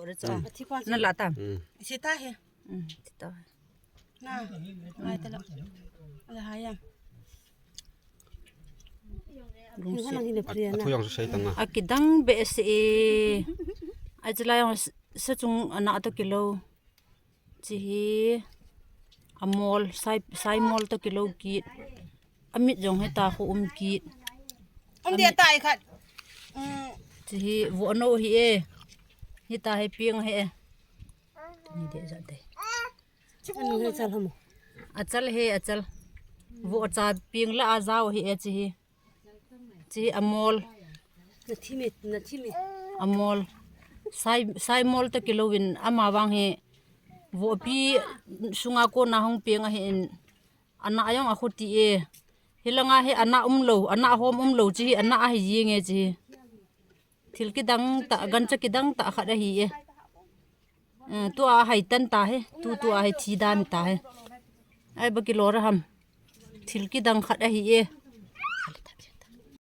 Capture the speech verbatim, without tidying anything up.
Ore cha. Na la ta. Sita he. Sita. Na. Ngai ta lo. Ala ha ya. Lungsi. Athu jong sei tang na. Akidang behseh e. Achila jong sa chung ana to kilo. Chi hi amol, sai, sai mol to kilo kit. Amit jong heta khu um kit. Um dia tai khat. Chi hi vo no hi e. Hita hi piang hi e. Ni de ja de. Anu he chal hamo. Achal he, achal. Vo cha piang la a jao hi e chi hi. Chi amol. Na thi me, na thi me. Amol. Sai, sai mol ta kilovin ama vang hi. Vopi sunga kona hung piang ahin. Ana ayong akhuti e. Hilanga hi ana umlo, ana hom umlo chi hi ana ahi jing e chi hi. Thil kidang ta, gancha kidang ta khat ahi e. Eh, tua hai tan ta he, tu tua hai thi dan ta he. Ai ba kilora ham. Thil kidang khat ahi e.